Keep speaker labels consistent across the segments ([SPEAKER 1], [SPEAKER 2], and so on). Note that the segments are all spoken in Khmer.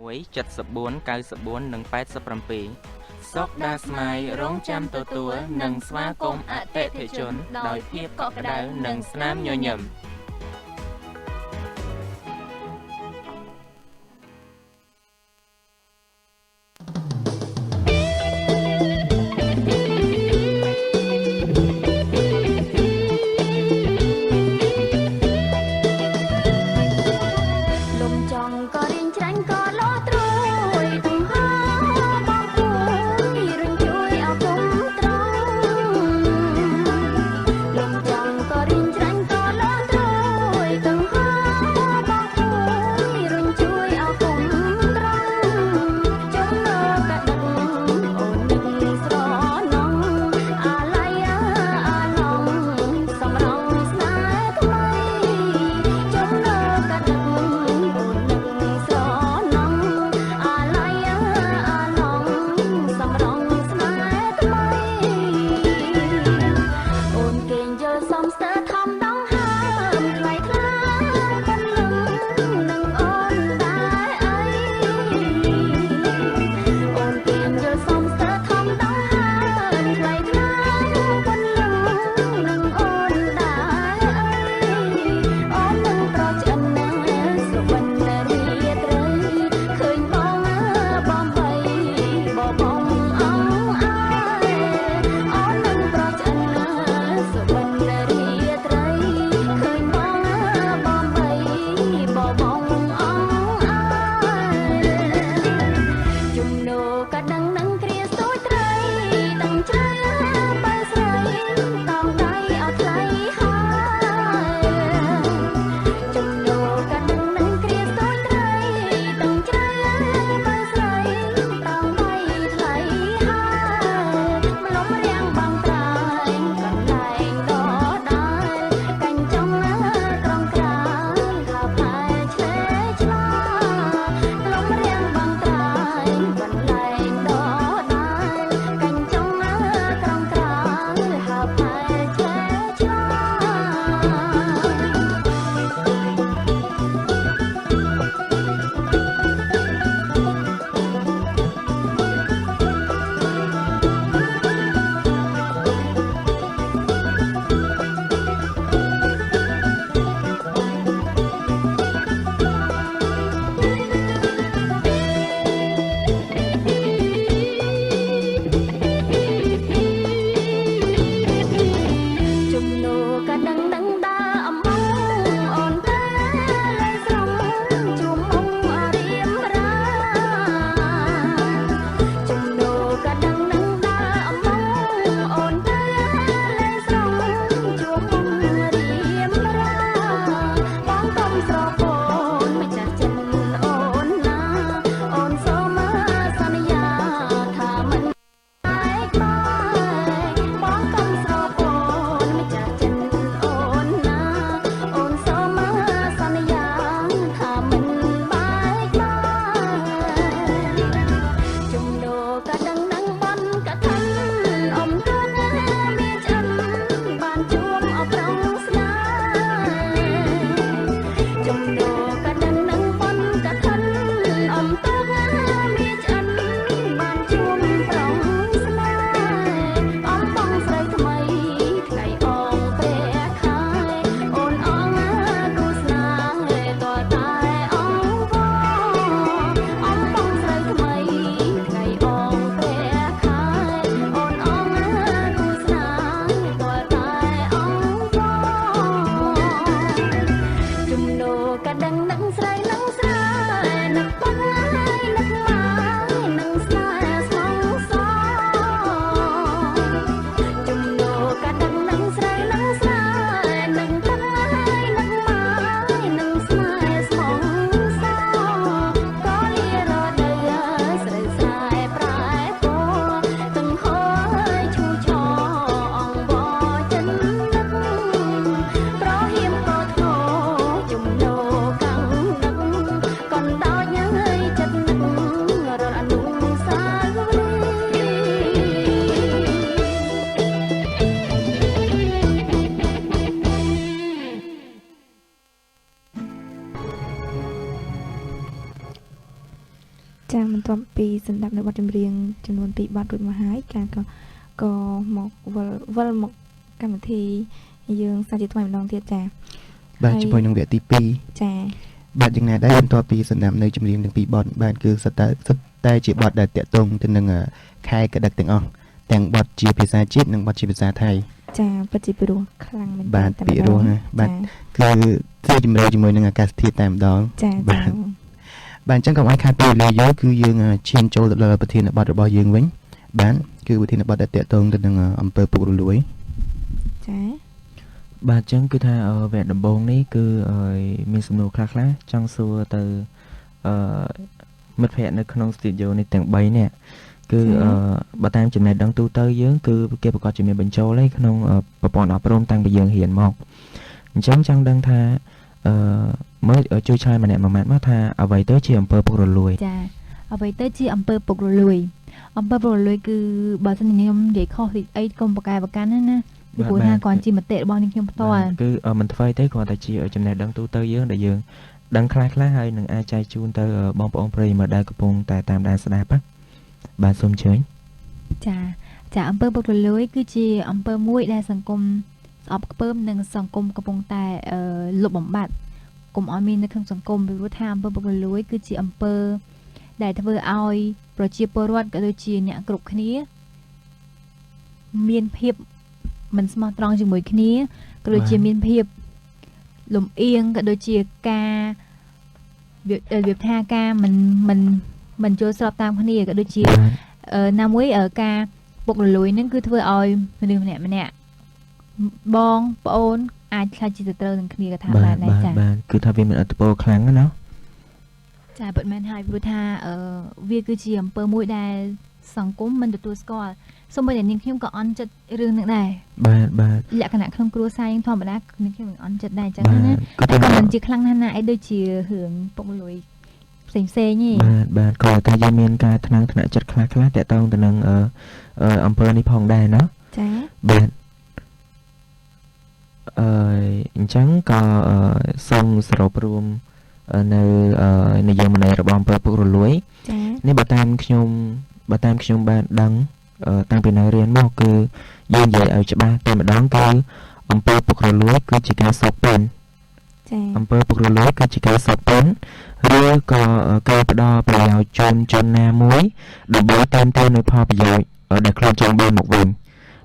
[SPEAKER 1] 74 94 និង87សុកដាស្មាយរងចាំទទួលនិងស្វាគមន៍អតិថិជនដោយភាពកក់ក្ដៅនិងស្នាមញញឹម។
[SPEAKER 2] លំចង់ក៏រៀងច្រាញ់ក៏លោត្រួយទំហបងពួយរុញជួយអគុំត្រង់លំចង់ក៏រៀងច្រាញ់ក៏លោត្រួ
[SPEAKER 3] ចាបន្ទាប់ពីសម្ដាប់នៅបទចម្រៀងចំនួន2បទរួចមកហើយការក៏ក៏មកវិលវិលមកកម្មវិធីយើងសាជាថ្មីម្ដងទៀតចា
[SPEAKER 4] បាទជាមួយនឹងវគ្គទី2
[SPEAKER 3] ចា
[SPEAKER 4] បាទយ៉ាងណាដែរបន្ទាប់ពីសម្ដាប់នៅចម្រៀងទាំងពីរបទបាទគឺសិតតែសិតតែជាបទដែលតាក់ទងទៅនឹងខែកដឹកទាំងអស់ទាំងបទជាភាសាជាតិនិងបទជាភាសាថៃ
[SPEAKER 3] ចាពិតជាពិរោះខ្លាំងមែនទែន
[SPEAKER 4] បាទ
[SPEAKER 3] តែម្ដង
[SPEAKER 4] ពិរោះណាស់បាទ គឺធ្វើជំរឿជាមួយនឹងអាកាសធាតុតែម្ដង
[SPEAKER 3] ចា
[SPEAKER 4] បាទ
[SPEAKER 3] ចា
[SPEAKER 4] បាទអញ្ចឹងកុំឲ្យខាតពេលវេលាយូរគឺយើងឈានចូលទៅដល់ប្រធានបទរបស់យើងវិញបាទគឺប្រធានបទដែលតាក់ទងទៅនឹងអំពើពុករលួយ
[SPEAKER 3] ចា
[SPEAKER 1] បាទអញ្ចឹងគឺថាវគ្គដំបូងនេះគឺមានសំណួរខ្លះៗចង់សួរទៅអឺមិត្តភ័ក្តិនៅក្នុងស្ទូឌីយោនេះទាំង3នាក់គឺបើតាមចំណេះដឹងទូទៅយើងគឺគេប្រកាសជាមានបញ្ចូលឯក្នុងប្រព័ន្ធអប់រំតាំងពីយើងរៀនមកអញ្ចឹងចង់ដឹងថាអឺមើលជួយឆ្លើយម្នាក់មួយម៉ាត់មកថាអ្វីទៅជាអំពើពុករលួយ
[SPEAKER 5] ចាអ្វីទៅជាអំពើពុករលួយអំពើពុករលួយគឺបើសិនជាខ្ញុំនិយាយខុសតិចអីកុំប្រកែប្រកាន់ណាណាពីព្រោះថាគ្រាន់ជាមតិរបស់នាងខ្ញុំផ្ទាល់
[SPEAKER 1] គឺមិនថ្មីទេគ្រាន់តែជាចំណេះដឹងទូទៅយើងដែលយើងដឹងខ្លះខ្លះហើយនឹងអាចចែកជូនទៅបងប្អូនប្រិយមិត្តដែលកំពុងតែតាមដានស្ដាប់ណាបាទសូមអញ្ជើញ
[SPEAKER 5] ចាចាអំពើពុករលួយគឺជាអំពើមួយដែលសង្គមស្អប់ខ្ពើមនិងសង្គមកំពុងតែលុបបំបាត់កុំឲ្យមាននៅក្នុងសង្គមពីព្រោះថាអំពើពុករលួយគឺជាអំពើដែលធ្វើឲ្យប្រជាពលរដ្ឋក៏ដូចជាអ្នកគ្រប់គ្នាមានភាពមិនស្មោះត្រង់ជាមួយគ្នាក៏ដូចជាមានភាពលំអៀងក៏ដូចជាការរបៀបថាការមិនមិនមិនយល់ស្របតាមគ្នាក៏ដូចជា
[SPEAKER 1] បាទ
[SPEAKER 5] ណាមួយការពុករលួយហ្នឹងគឺធ្វើឲ្យមនុស្សម្នាក់ម្នាក់បងប្អូនអាចខ្លាចជាសត្រូវនឹងគ្នាក៏ថា
[SPEAKER 1] បាទ
[SPEAKER 5] បានដែរចា
[SPEAKER 1] បាទបាទគឺថាវាមានឥទ្ធិពលខ្លាំងណាស់ណា
[SPEAKER 5] ចាពិតមែនហើយព្រោះថាវាគឺជាអំពើមួយដែលសង្គមមិនទទួលស្គាល់សូម្បីតែនាងខ្ញុំក៏អន់ចិត្តរឿងហ្នឹងដែរ
[SPEAKER 1] បាទបាទ
[SPEAKER 5] លក្ខណៈក្នុងគ្រួសារយើងធម្មតានាងខ្ញុំមិនអន់ចិត្តដែរអញ្ចឹង
[SPEAKER 1] បាទ
[SPEAKER 5] ណា
[SPEAKER 1] គឺថា
[SPEAKER 5] តែក៏មិនជាខ្លាំងណាស់ណាអីដូចជារឿងពុករលួយផ្សេងផ្សេងៗទេ
[SPEAKER 1] បាទបាទក៏តែយើងមានការថ្នាំងថ្នាក់ចិត្តខ្លះខ្លះតាក់ទងទៅនឹងអំពើនេះផងដែរណា
[SPEAKER 3] ចា
[SPEAKER 1] បាទអឺអញ្ចឹងក៏សូមសរុបរួមនៅនិយមន័យរបស់អំពើពុករលួយ
[SPEAKER 3] ចា
[SPEAKER 1] នេះបើតាមខ្ញុំបើតាមខ្ញុំបានដឹងតាំងពីនៅរៀនមកគឺយើងនិយាយឲ្យច្បាស់តែម្ដងគឺអំពើពុករលួយគឺជាការសោកប៉ាន់
[SPEAKER 3] ចា
[SPEAKER 1] អំពើពុករលួយគឺជាការសោកប៉ាន់ឬក៏ការផ្ដល់ប្រយោជន៍ជូនជនណាមួយដើម្បីតាមទៅនៅផលប្រយោជន៍ដែលខ្លួនចង់បានមកវិញ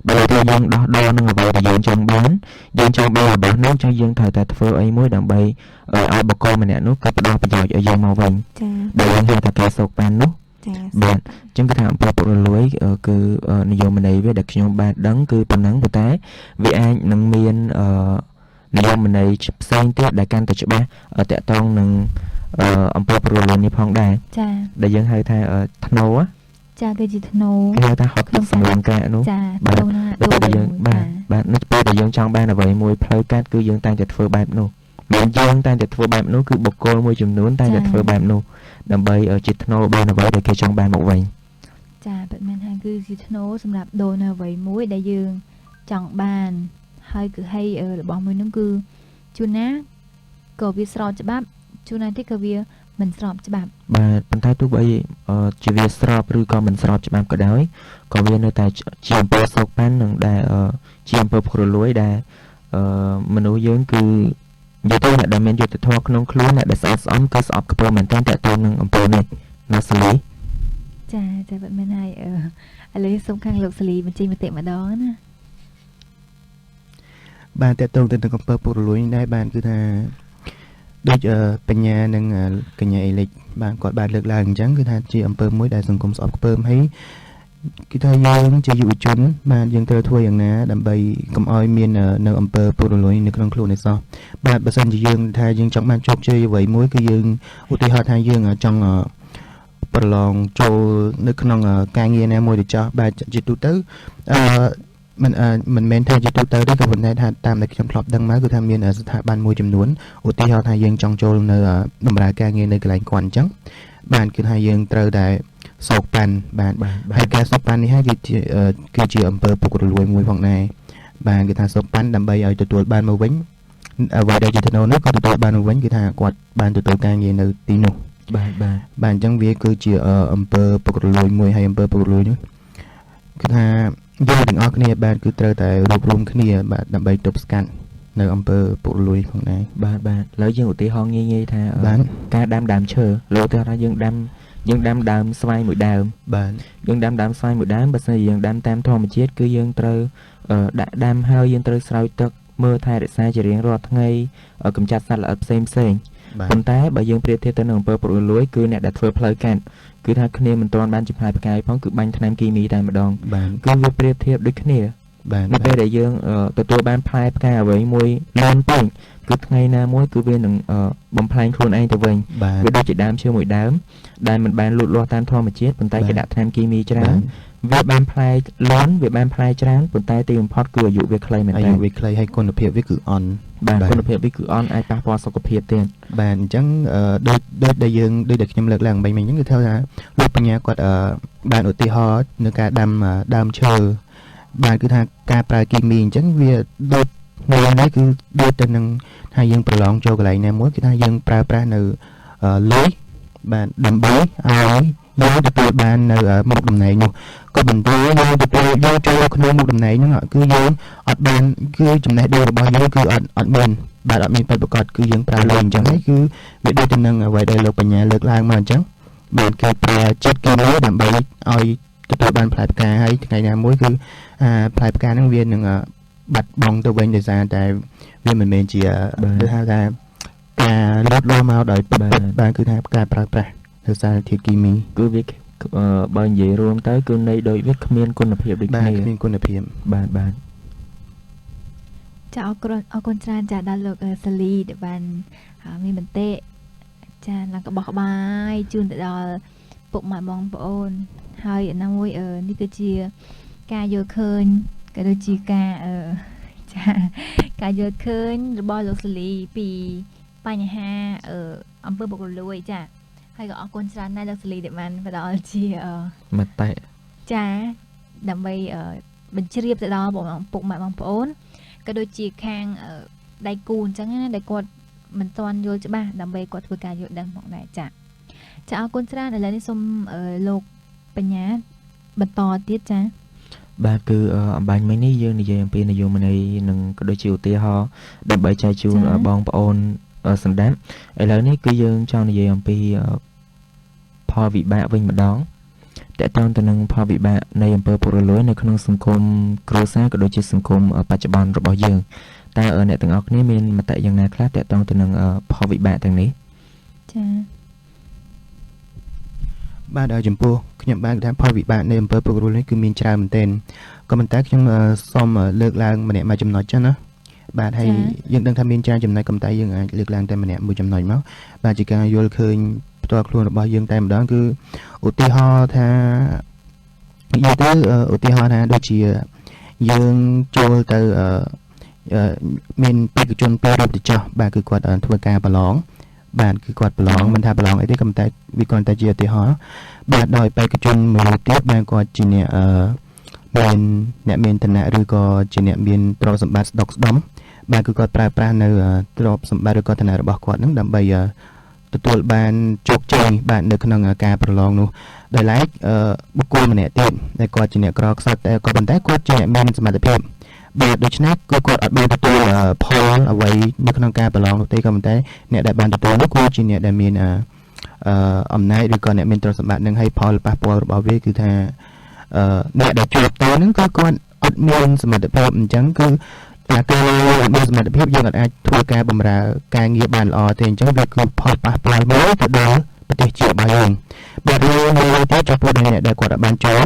[SPEAKER 1] បើតែយើងដោះដូរនឹងអ្វីដែលយើងចង់បានយើងចង់បានរបស់នោះចឹងយើងត្រូវតែធ្វើអីមួយដើម្បីឲ្យបុគ្គលម្នាក់នោះក៏ផ្ដល់ប្រយោជន៍ឲ្យយើងមកវិញ
[SPEAKER 3] ចា
[SPEAKER 1] ដែលយើងហៅថាការសោកប៉ាន់នោះ
[SPEAKER 3] ចា
[SPEAKER 1] បាទអញ្ចឹងគឺថាអំពើពុករលួយគឺនិយមន័យវាដែលខ្ញុំបានដឹងគឺប៉ុណ្ណឹងប៉ុន្តែវាអាចនឹងមាននិយមន័យផ្សេងទៀតដែលកាន់តែច្បាស់តាក់ទងនឹងអំពើពុករលួយនេះផងដែរ
[SPEAKER 5] ចា
[SPEAKER 1] ដែលយើងហៅថាធ្នូ
[SPEAKER 5] ចាគឺជាធ្នូ
[SPEAKER 1] គេហៅថាហត់ទឹកសម្លងកានោះ
[SPEAKER 5] ចា
[SPEAKER 1] បាទ
[SPEAKER 5] ធ្នូហ្នឹង
[SPEAKER 1] ដល់ពេលដែលយើងបាទ
[SPEAKER 5] ដូរ
[SPEAKER 1] បាទនៅពេលដែលយើងចង់បានអ្វីមួយផ្លូវកាត់គឺយើងតែងតែធ្វើបែបនោះមិនយើងតែងតែធ្វើបែបនោះគឺបុគ្គលមួយចំនួនតែងតែធ្វើបែបនោះដើម្បីជាធ្នូបានអ្វីដែលគេចង់បានមកវិញ
[SPEAKER 5] ចាពិតមែនហើយគឺជាធ្នូសម្រាប់ដូរនៅអ្វីមួយដែលយើងចង់បានហើយគឺឲ្យរបស់មួយហ្នឹងគឺជួនណាក៏វាស្របច្បាប់ជួនណាទៀតក៏វាមិនស្របច្បាប់
[SPEAKER 1] បាទប៉ុន្តែទោះបីជាវាស្របឬក៏មិនស្របច្បាប់ក៏ដោយក៏វានៅតែជាអំពើសោកប៉ាន់និងដែលជាអំពើពុករលួយដែលមនុស្សយើងគឺនិយាយទៅអ្នកដែលមានយុត្តិធម៌ក្នុងខ្លួនអ្នកដែលស្អាតស្អំគឺស្អប់ខ្ពើមមែនទែនតាក់ទងនឹងអំពើនេះណាសាលី
[SPEAKER 5] ចាចាពិតមែនហើយឥឡូវសូមខាងលោកសាលីបញ្ចេញមតិម្ដងណា
[SPEAKER 4] បាទតាក់ទងទៅនឹងអំពើពុករលួយនេះដែរបាទគឺថាដូចបញ្ញានិងកញ្ញាអេលិចបាទគាត់បានលើកឡើងអញ្ចឹងគឺថាជាអំពើមួយដែលសង្គមស្អប់ខ្ពើមហើយគឺថាយើងជាយុវជនបាទយើងត្រូវធ្វើយ៉ាងណាដើម្បីកុំឲ្យមាននៅអំពើពុករលួយនៅក្នុងខ្លួនឯសោះបាទបើសិនជាយើងថាយើងចង់បានជោគជ័យអ្វីមួយគឺយើងឧទាហរណ៍ថាយើងចង់ប្រឡងចូលនៅក្នុងការងារណាមួយទៅចោះបាទជាទូទៅអឺ មិនមិនមែនថាជាទូទៅទេក៏ប៉ុន្តែថាតាមដែលខ្ញុំធ្លាប់ដឹងមកគឺថាមានស្ថាប័នមួយចំនួនឧទាហរណ៍ថាយើងចង់ចូលនៅបម្រើការងារនៅកន្លែងគាត់អញ្ចឹងបាទគឺថាយើងត្រូវតែសោកប៉ាន់បាទ
[SPEAKER 1] បាទបា
[SPEAKER 4] ហើយ
[SPEAKER 1] ទ
[SPEAKER 4] ការសោកប៉ាន់នេះហើយគឺជាគឺជាអំពើពុករលួយមួយផងដែរបាទគឺថាសោកប៉ាន់ដើម្បីឲ្យទទួលបានមកវិញអ្វីដែលជាថ្នូរនោះក៏ទទួលបានមកវិញគឺថាគាត់បានទទួលការងារនៅទីនោះ
[SPEAKER 1] បាទបាទ
[SPEAKER 4] បាទអញ្ចឹងវាគឺជាអំពើពុករលួយមួយហើយអំពើពុករលួយនោះគឺថាយើងទាំងអស់គ្នាបាទគឺត្រូវតែរួបរวมគ្នាបាទដើម្បីទប់ស្កាត់នៅអំពើពុករលួយផងដែរ
[SPEAKER 1] បាទបាទឥឡូវយើងឧទាហរណ៍ងាយៗថា
[SPEAKER 4] បាទ
[SPEAKER 1] ការដាំដើមឈើលោកឧទាហរណ៍ថាយើងដាំដើមស្វាយមួយដើម
[SPEAKER 4] បាទ
[SPEAKER 1] យើងដាំដើមស្វាយមួយដើមបើសិនជាយើងដាំតាមធម្មជាតិគឺយើងត្រូវដាក់ដាំហើយយើងត្រូវស្រោចទឹកមើលថែរក្សាជារៀងរាល់ថ្ងៃកម្ចាត់សត្វល្អិតផ្សេងផ្សេង
[SPEAKER 4] បាទ
[SPEAKER 1] ប៉ុន្តែបើយើងប្រៀបធៀបទៅនឹងអំពើពុករលួយគឺអ្នកដែលធ្វើផ្លូវកាត់គឺថាគ្នាមិនទាន់បានចំផ្លែផ្កាយផងគឺបាញ់ថ្នាំគីមីតែម្ដង
[SPEAKER 4] បាទ
[SPEAKER 1] គឺវាប្រៀបធៀបដូចគ្នា
[SPEAKER 4] បាទ
[SPEAKER 1] នៅពេលដែលយើងទទួលបានផ្លែផ្កាអ្វីមួយលឿនពេកគឺថ្ងៃណាមួយគឺវានឹងបំផ្លាញខ្លួនឯងទៅវិញ
[SPEAKER 4] បាទ
[SPEAKER 1] វាដូចជាដើមឈើមួយដើមដែលមិនបានលូតលាស់តាមធម្មជាតិប៉ុន្តែគេដាក់ថ្នាំគីមីច្រើនវាបានផ្លែលន់វាបានផ្លែច្រើនប៉ុន្តែទីបំផុតគឺអាយុវាខ្លីមែន
[SPEAKER 4] អា
[SPEAKER 1] តើ
[SPEAKER 4] យុវាខ្លីហើយគុណភាពវាគឺអន់
[SPEAKER 1] បាទគុណភាពវាគឺអន់អាចប៉ះពាល់សុខភាពទៀត
[SPEAKER 4] បាទអញ្ចឹងដូចដូចដែលយើងដូចដែលខ្ញុំលើកឡើងមិញមិញអញ្ចឹងគឺថាលោកបញ្ញាគាត់បានឧទាហរណ៍នៅការដាំដើមឈើបាទគឺថាការប្រើគីមីអញ្ចឹងវាដូចមួយនេះគឺដូចទៅនឹងថាយើងប្រឡងចូលកន្លែងណាមួយគឺថាយើងប្រើប្រាស់នៅលុយបាទដើម្បីឲ្យយើងទទួលបាននៅមុខតំណែងនោះក៏ប៉ុន្តែយើងទទួលយើងចូលក្នុងមុខតំណែងហ្នឹងគឺយើងអត់បានគឺចំណេះដឹងរបស់យើងគឺអត់មានបាទអត់មានពិតប្រាកដគឺយើងប្រើលុយអញ្ចឹងហើយគឺវាដូចទៅនឹងអ្វីដែលលោកបញ្ញាលើកឡើងមកអញ្ចឹងបាទគេប្រើចិត្តគីមីដើម្បីឲ្យទទួលបានផ្លែផ្កាហើយថ្ងៃណាមួយគឺអាផ្លែផ្កាហ្នឹងវានឹងបាត់បង់ទៅវិញដោយសារតែវាមិនមែនជាដូចហៅថាការលូតលាស់មកដោយពិតបាទគឺថាការប្រើប្រាស់ដោយសារធាតុគីមី
[SPEAKER 1] គឺវាបើនិយាយរួមទៅគឺនៃដូចវាគ្មានគុណភាពដូចគ្នា
[SPEAKER 4] បាទគ្មានគុណភាព
[SPEAKER 1] បាទបាទ
[SPEAKER 5] ចាអរគុណច្រើនចាដល់លោកសាលីដែលបានមានមតិចាឡើងក្បោះក្បាយជូនទៅដល់ពុកម៉ែបងប្អូនហើយណាមួយនេះគឺជាការយល់ឃើញក៏ដូចជាការចាការយល់ឃើញរបស់លោកសាលីពីបញ្ហាអំពើពុករលួយចាហើយក៏អរគុណច្រើនណាស់លោកសាលីដែលបានផ្ដល់ជា
[SPEAKER 1] មតិ
[SPEAKER 5] ចាដើម្បីបញ្ជ្រាបទៅដល់ពុកម៉ែបងប្អូនក៏ដូចជាខាងដៃគូអញ្ចឹងណាដែលគាត់មិនទាន់យល់ច្បាស់ដើម្បីគាត់ធ្វើការយល់ដឹងផងដែរចាចាអរគុណច្រើនឥឡូវនេះសូមលោកបញ្ញាបន្តទៀតចា
[SPEAKER 1] បាទគឺអំបញ្ញមិញនេះយើងនិយាយអំពីនិយមន័យនិងក៏ដូចជាឧទាហរណ៍ដើម្បីចែកជូនបងប្អូនសម្ដាប់ឥឡូវនេះគឺយើងចង់និយាយអំពីផលវិបាកវិញម្ដងតកតងទៅនឹងផលវិបាកនៃអំពើពុករលួយនៅក្នុងសង្គមគ្រួសារក៏ដូចជាសង្គមបច្ចុប្បន្នរបស់យើងតើអ្នកទាំងអស់គ្នាមានមតិយ៉ាងណាខ្លះតកតងទៅនឹងផលវិបាកទាំងនេះ
[SPEAKER 5] ចា
[SPEAKER 4] បាទចំពោះខ្ញុំបានថាផលវិបាកនៃអំពើពុករលួយនេះគឺមានច្រើនមែនទែនក៏ប៉ុន្តែខ្ញុំសូមលើកឡើងម្នាក់មួយចំណុចចឹងណាបាទហើយយើងដឹងថាមានច្រើនចំណុចក៏ប៉ុន្តែយើងអាចលើកឡើងតែម្នាក់មួយចំណុចមកបាទជាការយល់ឃើញផ្ទាល់ខ្លួនរបស់យើងតែម្ដងគឺឧទាហរណ៍ថានិយាយទៅឧទាហរណ៍ថាដូចជាយើងចូលទៅមានបេក្ខជនពីររូបទៅចុះបាទគឺគាត់ធ្វើការប្រឡងបាទគឺគាត់ប្រឡងមិនថាប្រឡងអីទេក៏ប៉ុន្តែវាគ្រាន់តែជាឧទាហរណ៍បាទដោយបេក្ខជនមួយរូបទៀតបាទគាត់ជាអ្នកមានអ្នកមានឋានៈឬក៏ជាអ្នកមានទ្រព្យសម្បត្តិស្ដុកស្ដម្ភបាទគឺគាត់ប្រើប្រាស់នៅទ្រព្យសម្បត្តិឬក៏ឋានៈរបស់គាត់នឹងដើម្បីទទួលបានជោគជ័យបាទនៅក្នុងការប្រឡងនោះដោយឡែកបុគ្គលម្នាក់ទៀតដែលគាត់ជាអ្នកក្រខ្សត់តែក៏ប៉ុន្តែគាត់ជាអ្នកមានសមត្ថភាពបាទដូច្នេះគឺគាត់អត់បានទទួលផលអ្វីនៅក្នុងការប្រឡងនោះទេក៏ប៉ុន្តែអ្នកដែលបានទទួលនោះគឺជាអ្នកដែលមានអំណាចឬក៏អ្នកមានទ្រព្យសម្បត្តិនឹងឲ្យផលប៉ះពាល់របស់វាគឺថាអ្នកដែលជាប់ទៅហ្នឹងគឺគាត់អត់មានសមត្ថភាពអញ្ចឹងគឺតែការអត់មានសមត្ថភាពយើងអត់អាចធ្វើការបម្រើការងារបានល្អទេអញ្ចឹងវាគឺផលប៉ះពាល់មួយទៅដល់ប្រទេសជាតិរបស់យើងបាទរឿងមួយទៀតចំពោះអ្នកដែលគាត់អត់បានចូល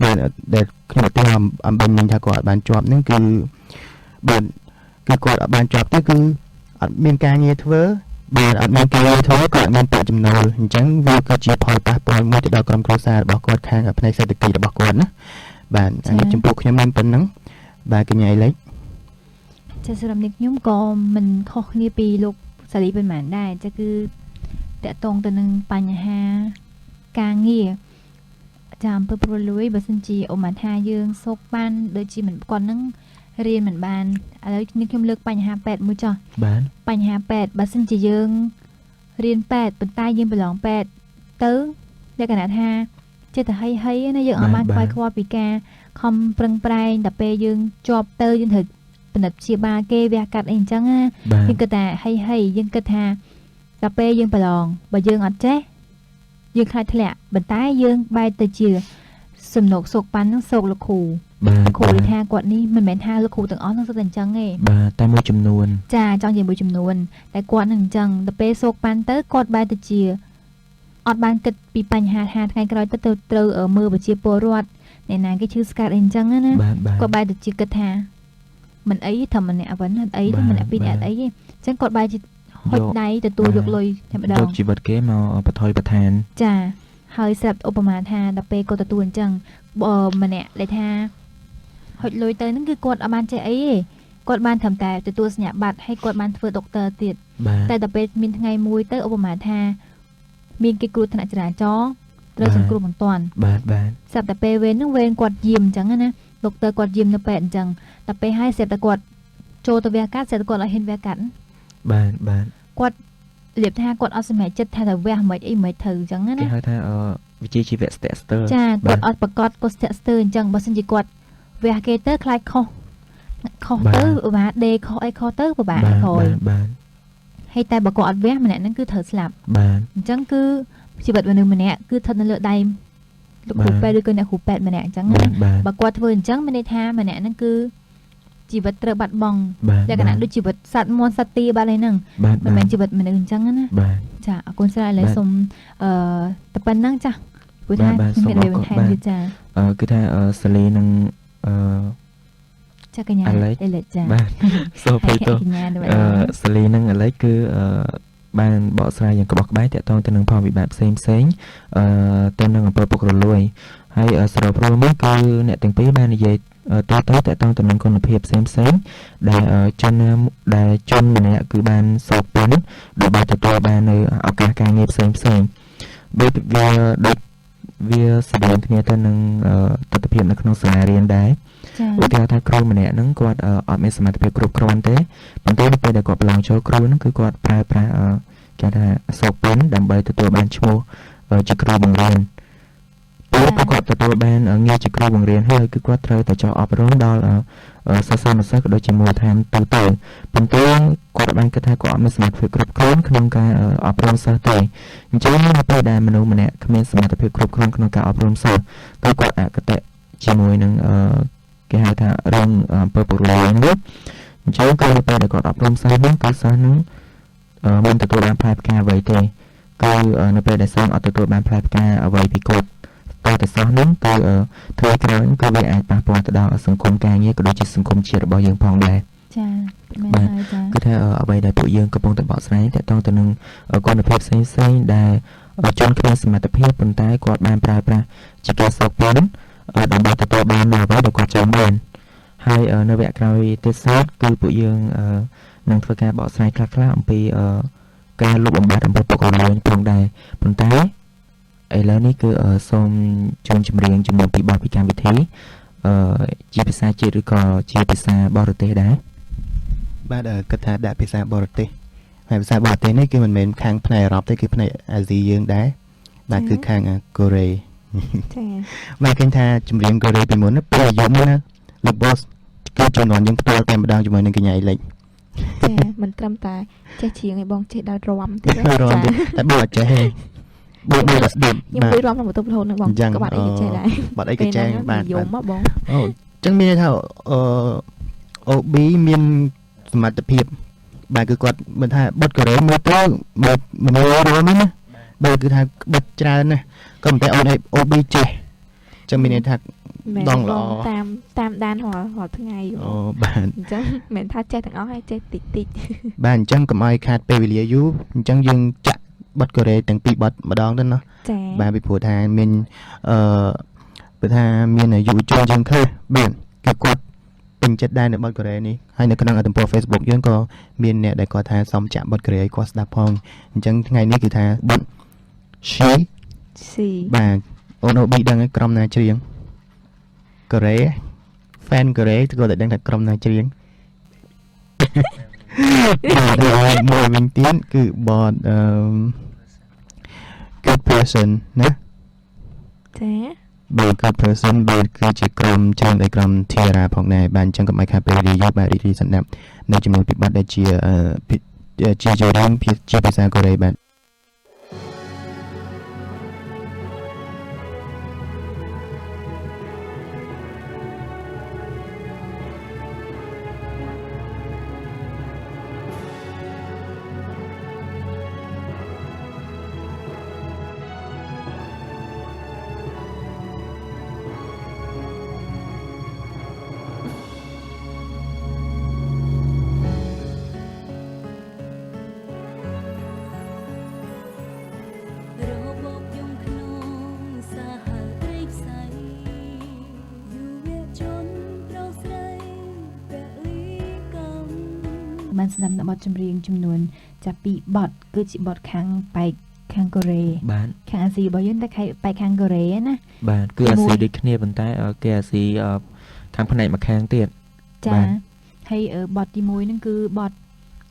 [SPEAKER 4] បាទដែលខ្ញុំឧទាហរណ៍អំបញ្ញមិញថាគាត់អត់បានជាប់ហ្នឹងគឺបាទគឺគាត់អត់បានជាប់ទេគឺអត់មានការងារធ្វើបាទអត់មានការងារធ្វើក៏អត់មានប្រាក់ចំណូលអញ្ចឹងវាក៏ជាផលប៉ះពាល់មួយទៅដល់ក្រុមគ្រួសាររបស់គាត់ខាងផ្នែកសេដ្ឋកិច្ចរបស់គាត់ណាបាទអានេះចំពោះខ្ញុំមានប៉ុណ្ណឹងបាទកញ្ញាអេលិច
[SPEAKER 5] ចាសម្រាប់នេះខ្ញុំក៏មិនខុសគ្នាពីលោកសាលីប៉ុន្មានដែរចាគឺតកតងទៅនឹងបញ្ហាការងារចាអំពើពុករលួយបើសិនជាឧបមាថាយើងសូកបានដូចជាមិនគាត់នឹងរៀនមិនបានឥឡូវនេះខ្ញុំលើកបញ្ហាពេទ្យមួយចុះ
[SPEAKER 1] បាទ
[SPEAKER 5] បញ្ហាពេទ្យបើសិនជាយើង រៀនពេទ្យប៉ុន្តែយើងប្រឡងពេទ្យទៅលក្ខណៈថាចេះតែហីហីណាយើងអត់បានខ្វាយខ្វល់ពីការខំប្រឹងប្រែងដល់ពេលយើងជាប់ទៅយើងត្រូវពិនិត្យព្យាបាលគេវះកាត់អីអញ្ចឹងណា
[SPEAKER 1] បាទ
[SPEAKER 5] យើងគិតថាហីហីយើងគិតថាដល់ពេលយើងប្រឡងបើយើងអត់ចេះយើងខ្លាចធ្លាក់ប៉ុន្តែយើងបែរទៅជាសំណោកសោកប៉ាន់នឹងសោកលោកគ្រូ
[SPEAKER 1] បាទ
[SPEAKER 5] គ្រូនិយាយថាគាត់នេះមិនមែនថាលោកគ្រូទាំងអស់នឹងសុទ្ធតែអញ្ចឹងទេ
[SPEAKER 1] បាទតែមួយចំនួន
[SPEAKER 5] ចាចង់និយាយមួយចំនួនតែគាត់នឹងអញ្ចឹងដល់ពេលសោកប៉ាន់ទៅគាត់បែរទៅជាអត់បានគិតពីបញ្ហាថាថ្ងៃក្រោយទៅទៅត្រូវមើលប្រជាពលរដ្ឋអ្នកណាគេឈឺស្កាត់អីអញ្ចឹងណា
[SPEAKER 1] បាទបាទ
[SPEAKER 5] គាត់បែរទៅជាគិតថាមិនអីធម្មតាវិញអត់អី
[SPEAKER 1] បាទ
[SPEAKER 5] ទេម្នាក់ពីរ
[SPEAKER 1] បាទ
[SPEAKER 5] នាក់អត់អីទេអញ្ចឹងគាត់បែរជាហុចដៃទទួលយកលុយតែម្ដ
[SPEAKER 1] យ
[SPEAKER 5] ង
[SPEAKER 1] កជីវិតគេមកបថុយបឋាន
[SPEAKER 5] ចាហើយស្រាប់ឧបមាថាដល់ពេលគាត់ទទួលអញ្ចឹងបើម្នាក់ដែលថាហុចលុយទៅហ្នឹងគឺគាត់អត់បានចេះអីទេគាត់បានត្រឹមតែទទួលសញ្ញាបត្រហើយគាត់បានធ្វើដុកទ័រទៀត
[SPEAKER 1] បាទ
[SPEAKER 5] តែដល់ពេលមានថ្ងៃមួយទៅឧបមាថាមានគេគ្រោះថ្នាក់ចរាចរណ៍ត្រូវសង្គ្រោះបន្ទាន់
[SPEAKER 1] បាទបាទ
[SPEAKER 5] ស្រាប់តែពេលវេនហ្នឹងវេនគាត់យាមអញ្ចឹងណាដុកទ័រគាត់យាមនៅពេទ្យអញ្ចឹងដល់ពេលហើយស្រាប់តែគាត់ចូលទៅវះកាត់ស្រាប់តែគាត់អត់ហ៊ានវះកាត់
[SPEAKER 1] បាទបាទ
[SPEAKER 5] គាត់រៀបថាគាត់អត់សម្រេចចិត្តថាទៅវះមិនអីមិនត្រូវអញ្ចឹង
[SPEAKER 1] គេ
[SPEAKER 5] ណា
[SPEAKER 1] ហៅថាវិជ្ជាជីវៈស្ទាក់ស្ទើរ
[SPEAKER 5] ចា
[SPEAKER 1] បាទ
[SPEAKER 5] គាត់អត់ប្រកាសគាត់ស្ទាក់ស្ទើរអញ្ចឹងបើសិនជាគាត់វះគេទៅខ្លាចខុសខុស
[SPEAKER 1] បាទ
[SPEAKER 5] ទៅឧបាដេខុសអីខុសទៅពិបាក
[SPEAKER 1] បាទ
[SPEAKER 5] ក្រោយ
[SPEAKER 1] បាទបាទ
[SPEAKER 5] ហើយតែបើគាត់អត់វះម្នាក់ហ្នឹងគឺត្រូវស្លាប់
[SPEAKER 1] បាទ
[SPEAKER 5] អញ្ចឹងគឺជីវិតមនុស្សម្នាក់គឺស្ថិតនៅលើដៃលោកគ្រូ
[SPEAKER 1] បាទ
[SPEAKER 5] ពេទ្យឬក៏អ្នកគ្រូពេទ្យម្នាក់អញ្ចឹងណា
[SPEAKER 1] បាទបាទ
[SPEAKER 5] បើគាត់ធ្វើអញ្ចឹងមានន័យថាម្នាក់ហ្នឹងគឺជីវិតត្រូវបាត់បង់
[SPEAKER 1] បាទ
[SPEAKER 5] លក្ខណៈដូចជីវិតសត្វមាន់សត្វទាបាត់ហើយហ្នឹង
[SPEAKER 1] បាទ
[SPEAKER 5] មិនមែនជីវិតមនុស្សអញ្ចឹងណា
[SPEAKER 1] បាទ
[SPEAKER 5] ចាអរគុណច្រើនឥឡូវ
[SPEAKER 1] បាទ
[SPEAKER 5] សូមអឺតែប៉ុណ្្នឹងចាព្រោះថា
[SPEAKER 1] បាទបាទ
[SPEAKER 5] ខ្ញុំមាន
[SPEAKER 1] សូមអរគុណ
[SPEAKER 5] អ្វីបន្ថែម
[SPEAKER 1] បាទ
[SPEAKER 5] ទៀតចា
[SPEAKER 1] គឺថាសាលីនឹងអឺ
[SPEAKER 5] ចាកញ្ញា
[SPEAKER 1] អាឡិច
[SPEAKER 5] អេលិចចា
[SPEAKER 1] បាទសូមអភ័យទោស
[SPEAKER 5] កញ្ញាតែ
[SPEAKER 1] អឺសាលីនិងអាឡិចគឺអឺបានបកស្រាយយ៉ាងក្បោះក្បាយតាក់ទងទៅនឹងផលវិបាកផ្សេងផ្សេងៗអឺទៅនឹងអំពើពុករលួយហើយសរុបរួមមកគឺអ្នកទាំងពីរបាននិយាយតទៅតាក់ទងទៅនឹងគុណភាពផ្សេងផ្សេងៗដែលជនណាដែលជនម្នាក់គឺបានសោកពន្ធដើម្បីទទួលបាននៅឱកាសការងារផ្សេងផ្សេងៗដូចវាដូចវាស្តៀងគ្នាទៅនឹងទស្សនវិជ្ជានៅក្នុងសាលារៀនដែរ
[SPEAKER 5] ចា
[SPEAKER 1] ឧទាហរណ៍ថាគ្រូម្នាក់ហ្នឹងគាត់អត់មានសមត្ថភាពគ្រប់គ្រាន់ទេប៉ុន្តែនៅពេលដែលគាត់ប្រឡងចូលគ្រូហ្នឹងគឺគាត់ប្រើប្រាស់គេថាសោកពន្ធដើម្បីទទួលបានឈ្មោះជាគ្រូបង្រៀនពេលπουគាត់ទទួលបានងារជាគ្រូបង្រៀនហើយគឺគាត់ត្រូវតែចុះអប់រំដល់សិស្សានុសិស្សក៏ដូចជាមូលដ្ឋានទូទៅប៉ុន្តែគាត់បានគិតថាគាត់អត់មានសមត្ថភាពគ្រប់គ្រាន់ក្នុងការអប់រំសិស្សទេអញ្ចឹងនៅពេលដែលមនុស្សម្នាក់គ្មានសមត្ថភាពគ្រប់គ្រាន់ក្នុងការអប់រំសិស្សគឺគាត់អគតិជាមួយនឹងគេហៅថារឿងអំពើពុករលួយហ្នឹងអញ្ចឹងគឺនៅពេលដែលគាត់អប់រំសិស្សហ្នឹងគឺសិស្សហ្នឹងមិនទទួលបានផ្លែផ្កាអ្វីទេគឺនៅពេលដែលសិស្សអត់ទទួលបានផ្លែផ្កាអ្វីពីគាត់តើតែសិស្សហ្នឹងគឺធ្វើក្រោយគឺវាអាចប៉ះពាល់ទៅដល់សង្គមការងារក៏ដូចជាសង្គមជាតិរបស់យើងផងដែរ
[SPEAKER 5] ចាមែន
[SPEAKER 1] បាទ
[SPEAKER 5] ហើយចា
[SPEAKER 1] គឺថាអ្វីដែលពួកយើងកំពុងតែបកស្រាយតាក់ទងទៅនឹងគុណភាពផ្សេងផ្សេងៗដែលជនគ្មានសមត្ថភាពប៉ុន្តែគាត់បានប្រើប្រាស់ជាការសោកពន្ធដើម្បីទទួលបាននូវអ្វីដែលគាត់ចង់បានហើយនៅវគ្គក្រោយទៀតសោតគឺពួកយើងនឹងធ្វើការបកស្រាយខ្លះៗអំពីការលុបបំបាត់អំពើពុករលួយផងដែរប៉ុន្តែឥឡូវនេះគឺសូមជូនចម្រៀងចំនួនពីរបទពីកម្មវិធីជាភាសាជាតិឬក៏ជាភាសាបរទេសដែរ
[SPEAKER 4] បាទគិតថាដាក់ភាសាបរទេសហើយភាសាបរទេសនេះគឺមិនមែនខាងផ្នែកអឺរ៉ុបទេគឺផ្នែកអាស៊ីយើងដែរបាទគឺខាងកូរ៉េ
[SPEAKER 3] ចា
[SPEAKER 4] បាទឃើញថាចម្រៀងកូរ៉េពីមុនណាពេលអាយុមុនណាលោក boss គឺជំនាន់យើងផ្ទាល់តែម្ដងជាមួយនឹងកញ្ញាអ៊ីលិច
[SPEAKER 3] ចាមិនត្រឹមតែចេះច្រៀងឯងបងចេះដល់រាំទៀត
[SPEAKER 4] រំទៀតតែបងអត់ចេះទេបងមើលតែស្ដាប់
[SPEAKER 3] ខ្ញុំ
[SPEAKER 4] បាទ
[SPEAKER 3] អង្គុយរាំក្នុងបន្ទប់រហូតហ្នឹងបង
[SPEAKER 4] អញ្ចឹង
[SPEAKER 3] ក្បាត់អីក៏ចេះដែរ
[SPEAKER 4] បាត់អីក៏ចេះបាទ
[SPEAKER 3] យ
[SPEAKER 4] បាទ
[SPEAKER 3] ំហ៎បង
[SPEAKER 4] អូអញ្ចឹងមានន័យថាអឺ OB មានសមត្ថភាពបាទគឺគាត់មិនថាបត់កូរ៉េមើលទៅមើលមនុស្សរួមហ្នឹងណាបាទគឺថាបិទច្រើនណាស់ក៏ប៉ុន្តែអូនឯង OB ចេះអញ្ចឹងមានន័យថា
[SPEAKER 3] មែន
[SPEAKER 4] ដងល្អ
[SPEAKER 3] បងតាមតាមដានរាល់រាល់ថ្ងៃ
[SPEAKER 4] អូបាទ
[SPEAKER 3] អញ្ចឹងមិនមែនថាចេះទាំងអស់ហើយចេះតិចតិច
[SPEAKER 4] បាទអញ្ចឹងកុំឲ្យខាតពេលវេលាយូរអញ្ចឹងយើងចាក់បត់កូរ៉េទាំងពីរបត់ម្ដងទៅណោះ
[SPEAKER 3] ចា
[SPEAKER 4] បាទពីព្រោះថាមានអឺព្រោះថាមានយុវជនយើងខ្លះបាទគឺគាត់ពេញចិត្តដែរនៅបទកូរ៉េនេះហើយនៅក្នុងទំព័រ Facebook យើងក៏មានអ្នកដែលគាត់ថាសុំចាក់បទកូរ៉េឲ្យគាត់ស្ដាប់ផងអញ្ចឹងថ្ងៃនេះគឺថាបទ She
[SPEAKER 3] ស៊ី
[SPEAKER 4] បាទអូនអូប៊ីដឹងហើយក្រុមណាច្រៀងកូរ៉េ fan កូរ៉េគាត់តែដឹងថាក្រុមណាច្រៀង បាទមួយវិញទៀតគឺបទអឺ Good Person ណា
[SPEAKER 3] ចា
[SPEAKER 4] បាទ Good Person បាទគឺជាក្រុមច្រៀងដោយក្រុម Tiara ផងដែរបាទអញ្ចឹងកុំឲ្យខាតពេលវេលាយូរបាទរីករាយសម្រាប់នៅចំនួនពីរបទដែលជាអឺជាចម្រៀងជាភាសាកូរ៉េបាទ
[SPEAKER 2] របបយំក្នុងសាហាវព្រៃផ្សៃយុវជនប្រុសស្រីពលីកម្ម
[SPEAKER 5] បានស្ដាប់នៅបទចម្រៀងចំនួនចាប់ពីបទគឺជាបទខាងប៉ែកខាងកូរ៉េ
[SPEAKER 1] បាទ
[SPEAKER 5] ខាងអាស៊ីរបស់យើងតែប៉ែកខាងកូរ៉េណា
[SPEAKER 1] បាទគឺអាស៊ីដូចគ្នាប៉ុន្តែគេអាស៊ីខាងផ្នែកម្ខាងទៀត
[SPEAKER 5] ចាហើយបទទី1ហ្នឹងគឺបទ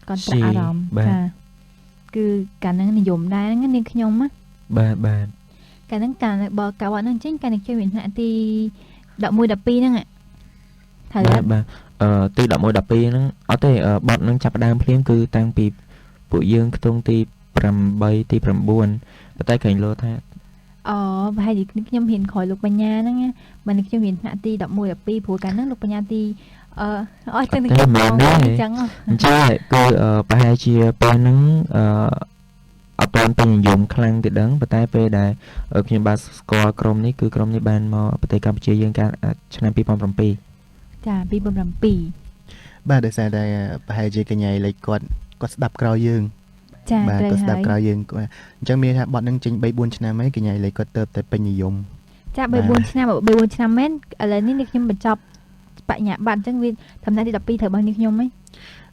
[SPEAKER 5] កន្ត្រាក់អារម្មណ៍ចាគឺកាលហ្នឹងនិយមដែរហ្នឹងនាងខ្ញុំណា
[SPEAKER 1] បាទបាទ
[SPEAKER 5] កាលហ្នឹងកាលបើកាលបទហ្នឹងចេញកាលនេះខ្ញុំមានថ្នាក់ទី11 12ហ្នឹងត្រូវ
[SPEAKER 1] បាទបាទទី11 12ហ្នឹងអត់ទេបទហ្នឹងចាប់ផ្ដើមភ្លាមគឺតាំងពីពួកយើងខ្ទង់ទី8ទី9ប៉ុន្តែក្រែងលោថា
[SPEAKER 5] អូប្រហែលជាខ្ញុំរៀនក្រោយលោកបញ្ញាហ្នឹងណាបើនេះខ្ញុំរៀនថ្នាក់ទី11 12ព្រោះកាលហ្នឹងលោកបញ្ញាទីអអត់ចឹង
[SPEAKER 1] តែមែនទេ
[SPEAKER 5] អញ្ចឹង
[SPEAKER 1] អញ្ចឹងគឺប្រហែលជាពេលហ្នឹងអឺអត់ទាន់ពេញនិយមខ្លាំងទេដឹងប៉ុន្តែពេលដែលខ្ញុំបានស្គាល់ក្រុមនេះគឺក្រុមនេះបានមកប្រទេសកម្ពុជាយើងកាលឆ្នាំ2007
[SPEAKER 5] ចា2007
[SPEAKER 4] បាទដោយសារតែប្រហែលជាកញ្ញាលេខគាត់គាត់ស្ដាប់ក្រោយយើង
[SPEAKER 5] ចា
[SPEAKER 4] បាទគាត់ស្ដាប់ក្រោយយើងអញ្ចឹងមានថាបទហ្នឹងចេញ3 4ឆ្នាំហើយកញ្ញាលេខគាត់ទៅតែពេញនិយម
[SPEAKER 5] ចា3 4ឆ្នាំ3 4ឆ្នាំមែនឥឡូវនេះខ្ញុំបញ្ចប់បញ្ញាបត្រអញ្ចឹងវាតំណែងទី12ត្រូវរបស់នេះខ្ញុំហី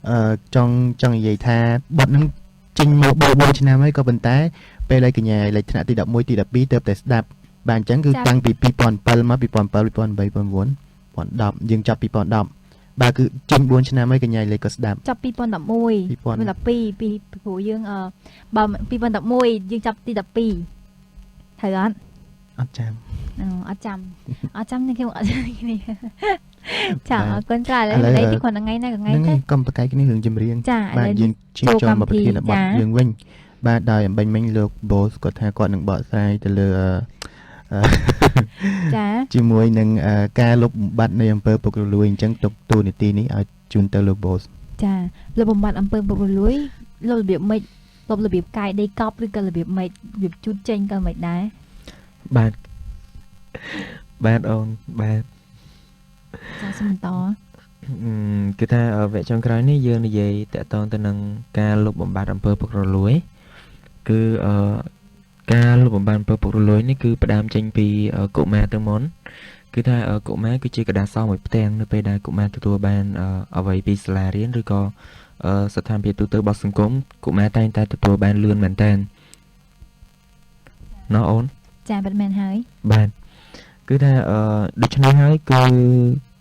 [SPEAKER 4] អឺចង់និយាយថាបទហ្នឹងចេញមក3 4ឆ្នាំហើយក៏ប៉ុន្តែពេលឯកញ្ញាលេខថ្នាក់ទី11ទី12ទៅតែស្ដាប់បាទអញ្ចឹងគឺតាំងពី2007មក2007 2008 2009 2010យើងចាប់2010បាទគឺចេញ4ឆ្នាំហើយកញ្ញាលេខក៏ស្ដាប់
[SPEAKER 5] ចាប់2011 2012ពីព្រោះយើងបើ2011យើងចាប់ទី12ត្រូវអត់
[SPEAKER 4] អត់ចាំ
[SPEAKER 5] អត់ចាំអត់ចាំនេះខ្ញុំអត់ចាំគ្នាចាអរគុណច្រើនឥឡូវនេះគ្រាន់តែថ្ងៃណាថ្ងៃ
[SPEAKER 4] ទៅកុំប្រកែកគ្នារឿងចម្រៀងបាទយើងឈានចូលមកប្រធានបទយើងវិញបាទដោយអំបញ្ញមិញលោក Boss គាត់ថាគាត់នឹងបកស្រាយទៅលើ
[SPEAKER 5] ចា
[SPEAKER 4] ជាមួយនឹងការលុបបំបាត់នៃអំពើពុករលួយអញ្ចឹងទុកតួនាទីនេះឲ្យជូនទៅលោក Boss
[SPEAKER 5] ចាលុបបំបាត់អំពើពុករលួយលុបរបៀបម៉េចលុបរបៀបកាយដីកប់ឬក៏របៀបម៉េចរបៀបជូតចេញក៏មិនដែរ
[SPEAKER 1] បាទបាទអូនបាទ
[SPEAKER 5] ចាសូមបន្ត
[SPEAKER 1] គឺថាវគ្គចុងក្រោយនេះយើងនិយាយតាក់ទងទៅនឹងការលុបបំបាត់អំពើពុករលួយគឺការលុបបំបាត់អំពើពុករលួយនេះគឺផ្ដើមចេញពីកុមារទៅមុនគឺថាកុមារគឺជាกระดาษសមួយផ្ទាំងនៅពេលដែលកុមារទទួលបានអ្វីពីសាលារៀនឬក៏ស្ថានភាពទូទៅរបស់សង្គមកុមារតែងតែទទួលបានលឿនមែនតើណោះអូន
[SPEAKER 5] ចាពិតមែនហើយ
[SPEAKER 1] បាទគឺថាដូច្នេះហើយគឺ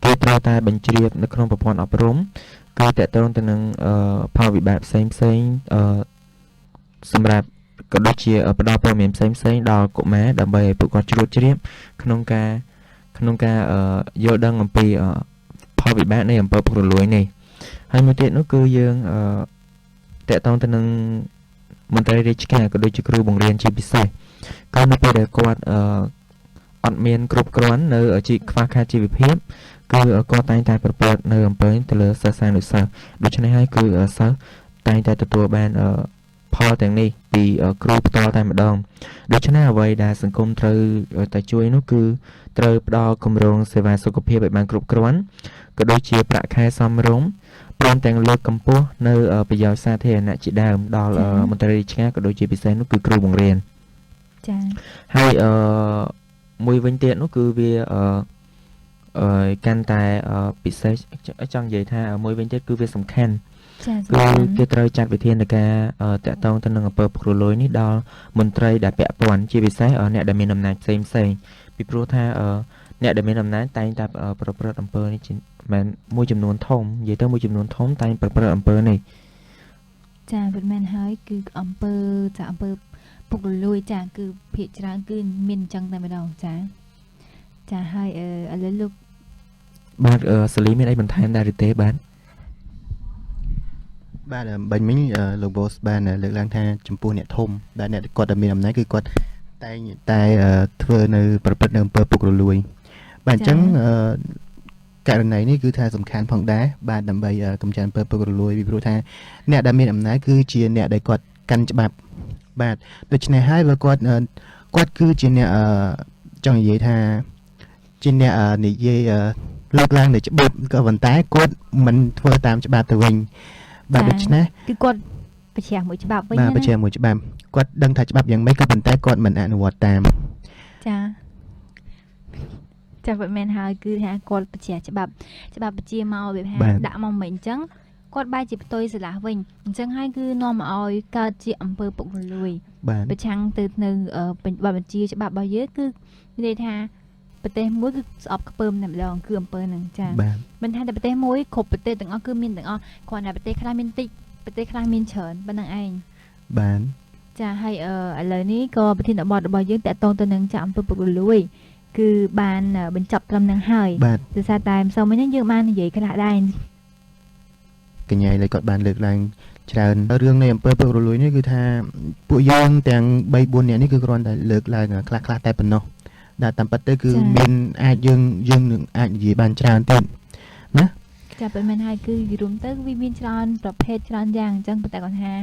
[SPEAKER 1] គេត្រូវតែបញ្ជ្រាបនៅក្នុងប្រព័ន្ធអប់រំគឺតកតងទៅនឹងផលវិបាកផ្សេងផ្សេងសម្រាប់ក៏ដូចជាផ្ដល់ព័ត៌មានផ្សេងផ្សេងដល់កុមារដើម្បីឲ្យពួកគាត់ជ្រួតជ្រាបក្នុងការយល់ដឹងអំពីផលវិបាកនៃអំពើពុករលួយនេះហើយមួយទៀតនោះគឺយើងតកតងទៅនឹងមន្ត្រីរាជការក៏ដូចជាគ្រូបង្រៀនជាពិសេសក៏នៅពេលដែលគាត់អត់មានគ្រប់គ្រាន់នៅជីខ្វះខាតជីវភាពគឺគាត់តែងតែប្រព្រឹត្តនៅអំពើទៅលើសិស្សានុសិស្សដូច្នេះហើយគឺសិស្សតែងតែទទួលបានផលទាំងនេះពីគ្រូផ្ទាល់តែម្ដងដូច្នេះអ្វីដែលសង្គមត្រូវតែជួយនោះគឺត្រូវផ្ដល់គម្រោងសេវាសុខភាពឲ្យបានគ្រប់គ្រាន់ក៏ដូចជាប្រាក់ខែសមរម្យព្រមទាំងលើកកម្ពស់នៅប្រយោជន៍សាធារណៈជាដើមដល់មន្ត្រីរាជការក៏ដូចជាពិសេសនោះគឺគ្រូបង្រៀន
[SPEAKER 5] ចា
[SPEAKER 1] ហើយមួយវិញទៀតនោះគឺវាកាន់តែពិសេសចង់និយាយថាមួយវិញទៀតគឺវាសំខាន់គឺគេត្រូវចាត់វិធានការតាក់ទងទៅនឹងអំពើពុករលួយនេះដល់មន្ត្រីដែលពាក់ព័ន្ធជាពិសេសអ្នកដែលមានអំណាចផ្សេងផ្សេងពីព្រោះថា អ្នកដែលមានអំណាចតែងតែប្រព្រឹត្តអំពើនេះជាមិនមួយចំនួនធំនិយាយទៅមួយចំនួនធំតែងប្រព្រឹត្តអំពើនេះ
[SPEAKER 5] ចាពិតមែនហើយគឺអំពើចាអំពើពុករលួយចាគឺភាគច្រើនគឺមានអញ្ចឹងតែម្ដងចាចាហើយឥឡូវលោក
[SPEAKER 1] បាទសាលីមានអីបន្ថែមដែរឬទេបាទ
[SPEAKER 4] បាទបាញ់មិញលោក boss បានលើកឡើងថាចំពោះអ្នកធំដែលអ្នកគាត់ដែលមានអំណាចគឺគាត់តែងតែធ្វើនៅប្រព្រឹត្តនៅអំពើពុករលួយបាទអញ្ចឹងករណីនេះគឺថាសំខាន់ផងដែរបាទដើម្បីកម្ចាត់អំពើពុករលួយពីព្រោះថាអ្នកដែលមានអំណាចគឺជាអ្នកដែលគាត់កាន់ច្បាប់បាទដូច្នេះហើយបើគាត់គាត់គឺជាអ្នកចង់និយាយថាជាអ្នកនិយាយលើកឡើងនៅច្បាប់ក៏ប៉ុន្តែគាត់មិនធ្វើតាមច្បាប់ទៅវិញបាទដូច្នេះ
[SPEAKER 5] គឺគាត់ប្រឆាំងមួយច្បាប់វិញ
[SPEAKER 4] បាទប្រឆាំងមួយច្បាប់គាត់ដឹងថាច្បាប់យ៉ាងម៉េចក៏ប៉ុន្តែគាត់មិនអនុវត្តតាម
[SPEAKER 5] ចាចាពិតមែនហើយគឺថាគាត់ប្រឆាំងច្បាប់ច្បាប់បញ្ជាមកវាថាដាក់មកមិនអញ្ចឹងគាត់បែរជាផ្ទុយស្រឡះវិញអញ្ចឹងហើយគឺនាំឲ្យកើតជាអំពើពុករលួយប្រឆាំងទៅនៅបទបញ្ជាច្បាប់របស់យើងគឺនិយាយថាប្រទេសមួយគឺស្អប់ខ្ពើមតែម្ដងគឺអំពើហ្នឹងចាមិនថាតែប្រទេសមួយគ្រប់ប្រទេសទាំងអស់គឺមានទាំងអស់គ្រាន់តែប្រទេសខ្លះមានតិចប្រទេសខ្លះមានច្រើនប៉ុណ្្នឹងឯង
[SPEAKER 4] បាទ
[SPEAKER 5] ចាហើយឥឡូវនេះក៏ប្រធានបទរបស់យើងតាក់ទងទៅនឹងចាអំពើពុករលួយគឺបានបញ្ចប់ត្រឹមនឹងហើយដោយសារតែម្សិលមិញហ្នឹងយើងបាននិយាយខ្លះដែរ
[SPEAKER 4] កញ្ញាលេគាត់បានលើកឡើងច្រើនរឿងនៃអំពើពុករលួយនេះគឺថាពួកយើងទាំង3 4នាក់នេះគឺគ្រាន់តែលើកឡើងខ្លះៗតែប៉ុណ្ណោះដែលតាមពិតទៅគឺមានអាចយើងយើងនឹងអាចនិយាយបានច្រើនទៀតណា
[SPEAKER 5] ចាពិតមែនហើយគឺរួមទៅវាមានច្រើនប្រភេទច្រើនយ៉ាងអញ្ចឹងប៉ុន្តែគាត់ថា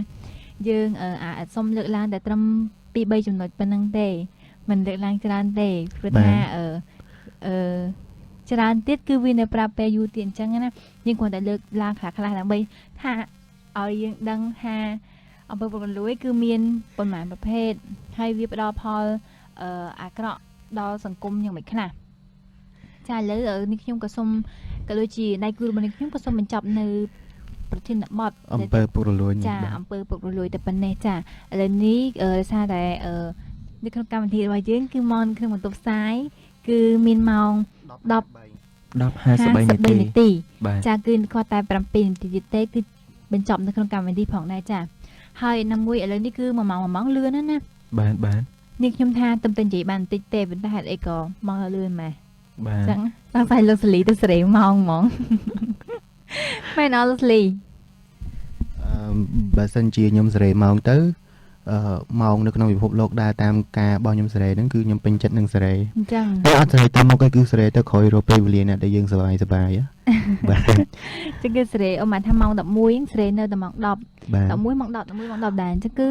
[SPEAKER 5] យើងអាចសុំលើកឡើងតែត្រឹម2 3ចំណុចប៉ុណ្្នឹងទេមិនលើកឡើងច្រើនទេព្រោះថាអឺអឺច្រើនទៀតគឺវានៅប្រាប់ពេលយូរទៀតអញ្ចឹងណាយើងគ្រាន់តែលើកឡើងខ្លះខ្លះដើម្បីថាឲ្យយើងដឹងថាអំពើពុករលួយគឺមានប៉ុន្មានប្រភេទហើយវាផ្ដល់ផលអាក្រក់ដល់សង្គមយ៉ាងម៉េចខ្លះចាឥឡូវនេះខ្ញុំក៏សូមក៏ដូចជាដៃគូរបស់នេះខ្ញុំក៏សូមបញ្ចប់នៅប្រធានបទ
[SPEAKER 4] អំពើពុករលួយ
[SPEAKER 5] ចាអំពើពុករលួយតែប៉ុណ្ណេះចាឥឡូវនេះដោយសារតែនៅក្នុងកម្មវិធីរបស់យើងគឺមកក្នុងបន្ទប់ផ្សាយគឺមានម៉ោង
[SPEAKER 1] 10:53នាទី
[SPEAKER 5] ចាគឺគាត់តែ7នាទីទៀតទេគឺបញ្ចប់នៅក្នុងកម្មវិធីផងដែរចាហើយណាមួយឥឡូវនេះគឺ1ម៉ោង1ម៉ោងលឿនណាស់ណា
[SPEAKER 1] បាទបាទ
[SPEAKER 5] នេះខ្ញុំថាទំតែនិយាយបានបន្តិចទេប៉ុន្តែហេតុអីក៏មកលឿនម៉េះ
[SPEAKER 1] បាទ
[SPEAKER 5] ចឹងសង្ស័យលោកសលីទៅសេរីម៉ោងហ្មងមែនអត់លោកសលី
[SPEAKER 4] អឺបើសិនជាខ្ញុំសេរីម៉ោងទៅអឺម៉ោងនៅក្នុងពិភពលោកដើរតាមការបោះខ្ញុំសេរីហ្នឹងគឺខ្ញុំពេញចិត្តនឹងសេរី
[SPEAKER 5] អញ្ចឹង
[SPEAKER 4] តែអត់សេរីតាមមុខទេគឺសេរីទៅក្រោយរកពេលវេលាណាដែលយើងសប្បាយសប្បាយបាទ
[SPEAKER 5] ចឹងគឺសេរីអមថាម៉ោង11សេរីនៅតែម៉ោង10 11ម៉ោង10 11ម៉ោង10ដែរអញ្ចឹងគឺ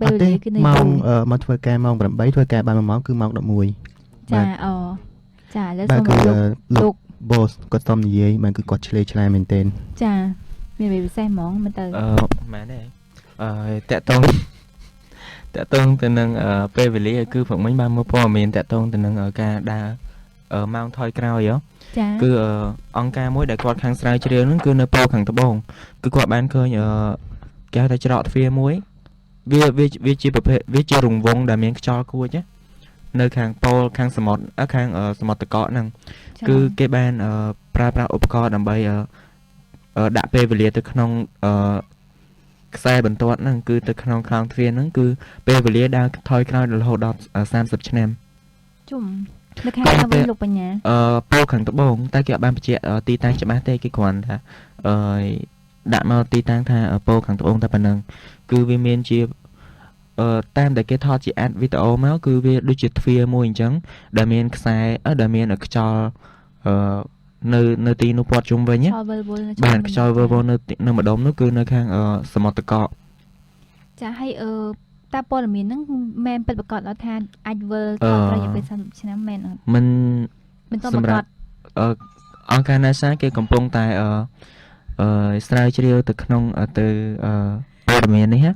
[SPEAKER 5] ពេលវេលាគឺនៅ
[SPEAKER 4] ម៉ោងមកធ្វើការម៉ោង8ធ្វើការបាន1ម៉ោងគឺម៉ោង11
[SPEAKER 5] ចាអូចាឥឡូវសូមលោក
[SPEAKER 4] លោក boss គាត់សុំនិយាយបានគឺគាត់ឆ្លេឆ្លាមែនទែន
[SPEAKER 5] ចាមានអ្វីពិសេសហ្មងមើលទៅ
[SPEAKER 1] អឺមែនទេអឺតាក់តងតាក់ទងទៅនឹងពេលវេលាគឺព្រឹកមិញបានមើលព័ត៌មានតាក់ទងទៅនឹងការដើរម៉ោងថយក្រោយ
[SPEAKER 5] ចា
[SPEAKER 1] គឺអង្គការមួយដែលគាត់ខាងស្រាវជ្រាវហ្នឹងគឺនៅប៉ូខាងត្បូងគឺគាត់បានឃើញគេហៅថាច្រកទ្វារមួយវាវាវាជាប្រភេទវាជារង្វង់ដែលមានខ្យល់គួចណានៅខាងប៉ូលខាងសមុទ្រខាងសមុទ្រតកហ្នឹងគឺគេបានប្រើប្រាស់ឧបករណ៍ដើម្បីដាក់ពេលវេលាទៅក្នុងខ្សែបន្ទាត់ហ្នឹងគឺទៅក្នុងខ្លោងទ្វារហ្នឹងគឺពេលវេលាដើរថយក្រោយរហូតដល់30ឆ្នាំ
[SPEAKER 5] ជុំនៅខាងណាវិញលោកបញ្ញា
[SPEAKER 1] ប៉ូលខាងត្បូងតែគេអត់បានបញ្ជាក់ទីតាំងច្បាស់ទេគេគ្រាន់ថាអឺដាក់មកទីតាំងថាប៉ូលខាងត្បូងតែប៉ុណ្្នឹងគឺវាមានជាតាមដែលគេថតជាអាត់វីដេអូមកគឺវាដូចជាទ្វារមួយអញ្ចឹងដែលមានខ្សែដែលមានខ្យល់អឺនៅទីនោះព័ទ្ធជុំវិញ
[SPEAKER 5] ខ្យល់វិលវល់
[SPEAKER 1] បាទខ្យល់វិលវល់នៅម្ដុំនោះគឺនៅខាងសមុទ្រតក
[SPEAKER 5] ចាហើយតើព័ត៌មានហ្នឹងមែនពិតប្រាកដដល់ថាអាចវិលថយក្រោយរយៈពេល30ឆ្នាំមែនអត់
[SPEAKER 1] មិន
[SPEAKER 5] មិនតប្រាកដ
[SPEAKER 1] អង្គការ NASA គេកំពុងតែអឺស្រាវជ្រាវទៅក្នុងទៅព័ត៌មាននេះណា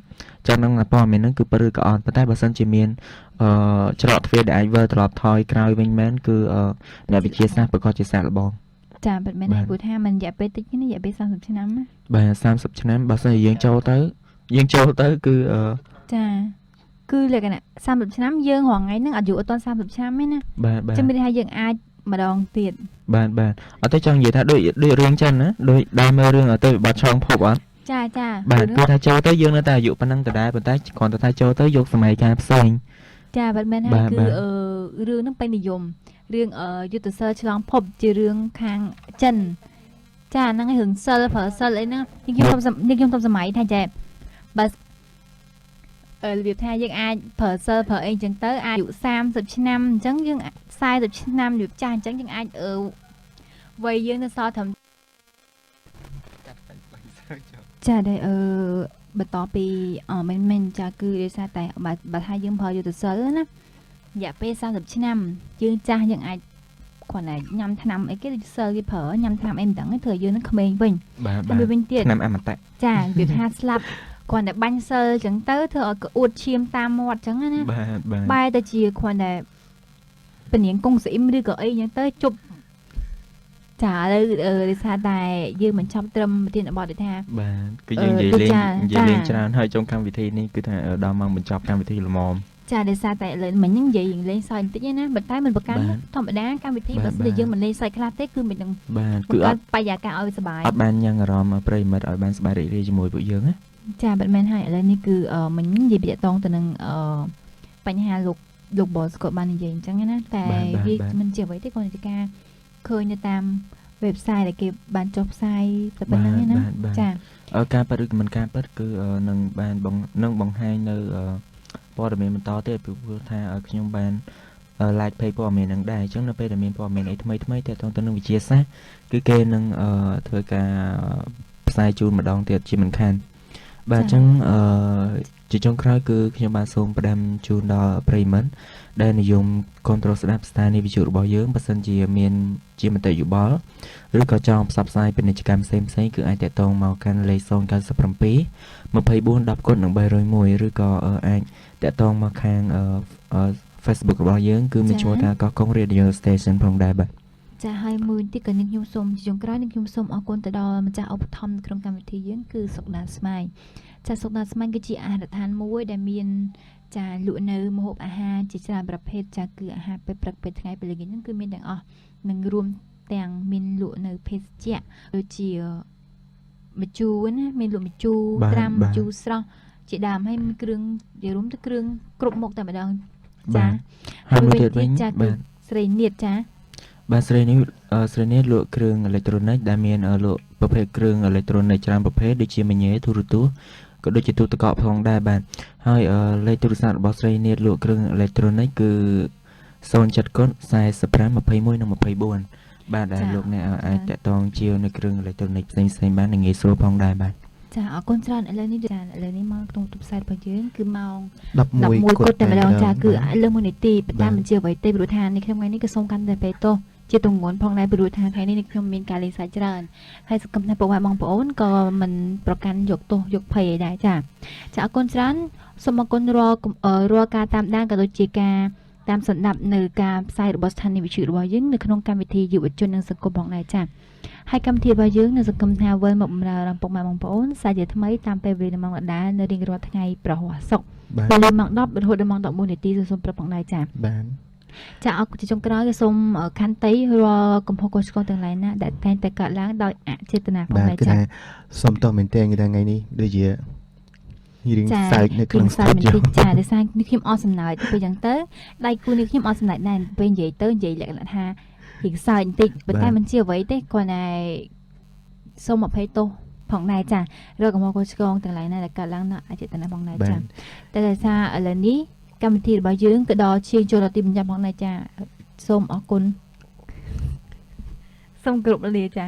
[SPEAKER 1] ចង់ដឹងថាព័ត៌មានហ្នឹងគឺពិតឬក៏អត់ប៉ុន្តែបើសិនជាមានច្រកទ្វារដែលអាចវិលត្រឡប់ថយក្រោយវិញមែនគឺអ្នកវិទ្យាសាស្ត្រប្រកាសជាសាកល្បង
[SPEAKER 5] ចាពិតមែនហើយព្រោះថាមិនរយៈពេលតិចទេរយៈពេល30ឆ្នាំណា
[SPEAKER 1] បាទ30ឆ្នាំបើសិនជាយើងចូលទៅគឺ
[SPEAKER 5] ចាគឺលក្ខណៈ30ឆ្នាំយើងរាល់ថ្ងៃហ្នឹងអាយុអត់ទាន់30ឆ្នាំទេណា
[SPEAKER 1] បាទបាទ
[SPEAKER 5] ចាំមានន័យថាយើងអាច ម្ដងទៀត
[SPEAKER 1] បាទបាទអត់ទេចង់និយាយថាដូចដូចរឿងចិនណាដូចដែលមើលរឿងទៅវិបត្តិឆងភពអត់
[SPEAKER 5] ចាចា
[SPEAKER 1] បាទគឺថាចូលទៅយើងនៅតែអាយុប៉ុណ្ណឹងដដែលប៉ុន្តែគ្រាន់តែថាចូលទៅយកសម័យកាលផ្សេង
[SPEAKER 5] ចាបាត់មែនហើយគឺអឺរឿងហ្នឹងពេញនិយមរឿងយុទ្ធសិលឆ្លងភពជារឿងខាងចិនចាហ្នឹងឯងរឿងសិលប្រើសិលអីហ្នឹងនេះខ្ញុំនេះខ្ញុំសម័យថាចេះបើរបៀបថាយើងអាចប្រើសិលប្រើអីអញ្ចឹងទៅអាយុ30ឆ្នាំអញ្ចឹងយើង40ឆ្នាំរបៀបចាស់អញ្ចឹងយើងអាចវ័យយើងនៅសល់ត្រឹមចាដែលបន្តពីមិនមែនចាគឺដោយសារតែបើថាយើងប្រើយុទ្ធសិលណារយៈពេល30ឆ្នាំយើងចាស់យើងអាចគ្រាន់តែញ៉ាំថ្នាំអីគេដូចសិលគេប្រើញ៉ាំថ្នាំអីមិនដឹងទេធ្វើឲ្យយើងនឹងក្មេងវិញ
[SPEAKER 1] បាទ
[SPEAKER 5] ហើយវិញទៀត
[SPEAKER 1] ថ្នាំអមតៈ
[SPEAKER 5] ចារបៀបថាស្លាប់គ្រាន់តែបាញ់សិលអញ្ចឹងទៅធ្វើឲ្យក្អួតឈាមតាមមាត់អញ្ចឹងណា
[SPEAKER 1] បាទបាទ
[SPEAKER 5] បែរទៅជាគ្រាន់តែពនាងកុងស្អ៊ីមឬក៏អីអញ្ចឹងទៅជប់ចាឥឡូវដោយសារតែយើងមិនចប់ត្រឹមប្រធានបទទេថា
[SPEAKER 1] បាទគឺយើងនិយាយលេងនិយាយលេងច្រើនហើយចុងកម្មវិធីនេះគឺថាដល់ម៉ោងបញ្ចប់កម្មវិធីល្មម
[SPEAKER 5] ចាដោយសារតែឥឡូវមិញហ្នឹងនិយាយលេងសើចបន្តិចណាប៉ុន្តែមិនប្រកាន់ធម្មតាកម្មវិធីបើសិនជាយើងមិនលេងសើចខ្លះទេគឺមិននឹង
[SPEAKER 1] បាទគឺអត់
[SPEAKER 5] បរិយាកាសឲ្យសប្បាយ
[SPEAKER 1] អត់បានញ៉ាំងអារម្មណ៍ប្រិយមិត្តឲ្យបានសប្បាយរីករាយជាមួយពួកយើងណា
[SPEAKER 5] ចាបាត់មែនហើយឥឡូវនេះគឺមិញនិយាយពីតកតងទៅនឹងបញ្ហាលោក boss គាត់បាននិយាយអញ្ចឹងណាតែវាមិនជាអ្វីទេគ្រាន់តែជាការឃើញនៅតាម website ដែលគេបានចុះផ្សាយតែប៉ុណ្្នឹងណាចា
[SPEAKER 1] ការពិតឬមិនការពិតគឺនឹងបាននឹងបង្ហាញនៅព័ត៌មានបន្តទៀតពីព្រោះថាខ្ញុំបាន like page ព័ត៌មាននឹងដែរអញ្ចឹងនៅពេលដែលមានព័ត៌មានអីថ្មីថ្មីទាក់ទងទៅនឹងវិទ្យាសាស្ត្រគឺគេនឹងធ្វើការផ្សាយជូនម្ដងទៀតជាមិនខានបាទអញ្ចឹងជាចុងក្រោយគឺខ្ញុំបាទសូមផ្ដាំជូនដល់ប្រិយមិត្តដែលនិយមគ្រប់គ្រងស្ដាប់ស្ថានីយ៍វិទ្យុរបស់យើងបើសិនជាមានជាមតិយោបល់ឬក៏ចង់ផ្សព្វផ្សាយពាណិជ្ជកម្មផ្សេងផ្សេងគឺអាចទាក់ទងមកកាន់លេខ097 24 10គុណនឹង301ឬក៏អាចទាក់ទងមកខាង Facebook របស់យើងគឺមានឈ្មោះថាកោះកុង Radio Station ផងដែរបាទ
[SPEAKER 5] ចាហើយមួយទៀតក៏នឹងខ្ញុំសូមជាចុងក្រោយនឹងខ្ញុំសូមអរគុណទៅដល់ម្ចាស់ឧបត្ថម្ភក្នុងកម្មវិធីយើងគឺសុកដាស្មៃចាសុកដាស្មៃគឺជាអាហារដ្ឋានមួយដែលមានចាលក់នៅម្ហូបអាហារជាច្រើនប្រភេទចាគឺអាហារពេលព្រឹកពេលថ្ងៃពេលល្ងាចហ្នឹងគឺមានទាំងអស់និងរួមទាំងមានលក់នៅភេសជ្ជៈដូចជាម្ជូរណាមានលក់ម្ជូរត្រាំម្ជូរស្រស់ជាដើមហើយមានគ្រឿងនិយាយរួមទៅគ្រឿងគ្រប់មុខតែម្ដងចា
[SPEAKER 1] ហើយមួយទៀតវិញបាទ
[SPEAKER 5] ស្រីនៀតចា
[SPEAKER 1] បាទស្រីនេះស្រីនេះលក់គ្រឿងអេឡិចត្រូនិកដែលមានលក់ប្រភេទគ្រឿងអេឡិចត្រូនិកច្រើនប្រភេទដូចជាមញ៉េទូរទស្សន៍ក៏ដូចជាទូទឹកកកផងដែរបាទហើយលេខទូរស័ព្ទរបស់ស្រីនៀតលក់គ្រឿងអេឡិចត្រូនិកគឺ07គុណ45 21និង24បាទដែលលោកអ្នកអាចតាក់ទងជាវនៅគ្រឿងអេឡិចត្រូនិកផ្សេងៗបាននិងងាយស្រួលផងដែរបាទ
[SPEAKER 5] ចាអរគុណច្រើនឥឡូវនេះចាឥឡូវនេះមកក្នុងទូផ្សាយរបស់យើងគឺម៉ោង
[SPEAKER 4] 11
[SPEAKER 5] គត់តែម្ដងចាគឺលើស1នាទីប៉ុន្តែមិនជាអ្វីទេព្រោះថានៅក្នុងថ្ងៃនេះក៏សូមកាន់តែពេលទោសជាទម្ងន់ផងដែរព្រោះថាថ្ងៃនេះខ្ញុំមានការលេងសើចច្រើនហើយសង្ឃឹមថាពុកម៉ែបងប្អូនក៏មិនប្រកាន់យកទោសយកភ័យអីដែរចាចាអរគុណច្រើនសូមអរគុណរាល់ការតាមដានក៏ដូចជាការតាមស្ដាប់នៅការផ្សាយរបស់ស្ថានីយ៍វិទ្យុរបស់យើងនៅក្នុងកម្មវិធីយុវជននិងសង្គមផងដែរចាហើយកម្មវិធីរបស់យើងនៅសង្ឃឹមថាវិលមកបម្រើដល់ពុកម៉ែបងប្អូនសាជាថ្មីតាមពេលវេលាម៉ោងដដែលនៅរៀងរាល់ថ្ងៃប្រហ័សសុក្រពេលម៉ោង10រហូតដល់ម៉ោង11នាទីសូមប្រាប់ផងដែរចា
[SPEAKER 4] បាទ
[SPEAKER 5] ចាអរគុណជាចុងក្រោយក៏សូមខន្តីរាល់កំហុសខុសឆ្គងទាំងឡាយណាដែលតែងតែកើតឡើងដោយអចេតនាផងដែរចា
[SPEAKER 4] សូមតមែនទែនគឺថាថ្ងៃនេះដូចជារៀងសើចនៅក្នុងស្ទូឌីយោ
[SPEAKER 5] ចាដោយសារនេះខ្ញុំអស់សំណើចពេលចឹងទៅដៃគូនេះខ្ញុំអស់សំណើចដែរពេលនិយាយទៅនិយាយលក្ខណៈថារៀងសើចបន្តិចប៉ុន្តែមិនជាអ្វីទេគ្រាន់តែសូមអភ័យទោសផងដែរចារាល់កំហុសខុសឆ្គងទាំងឡាយណាដែលកើតឡើងនៅអចេតនាផងដែរចាតែដោយសារឥឡូវនេះកម្មវិធីរបស់យើងក៏ដល់ឈានចូលដល់ទីបញ្ចប់ផងដែរចាសូមអរគុណសូមគោរពលាចា